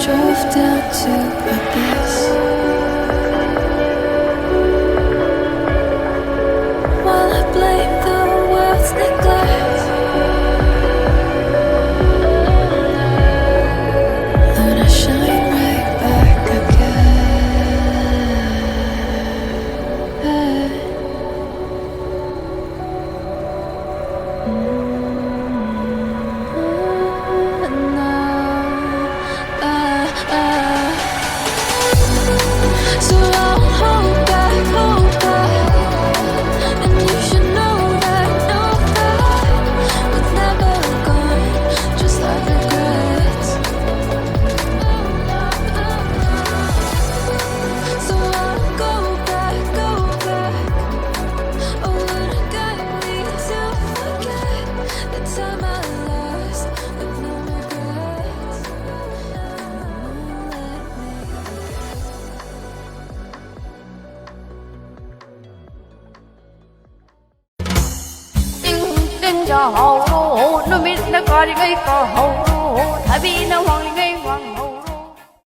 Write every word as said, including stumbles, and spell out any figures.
Drove down to abyss. While I blame the world's neglect, Lord, I shine right back again. So I'll hold back, hold back. And you should know that, know that it's never gone, just like regrets. So I'll go back, go back. Oh, would I got me to forget the time I lost with no regrets. ꯏꯪ ꯏꯪ ꯇꯥꯍꯧꯔꯣ, ꯅꯨꯃꯤꯠꯅ ꯀꯥꯔꯤꯉꯩ ꯀꯥꯍꯧꯔꯣ, ꯊꯕꯤꯅ ꯋꯥꯡꯂꯤꯉꯩ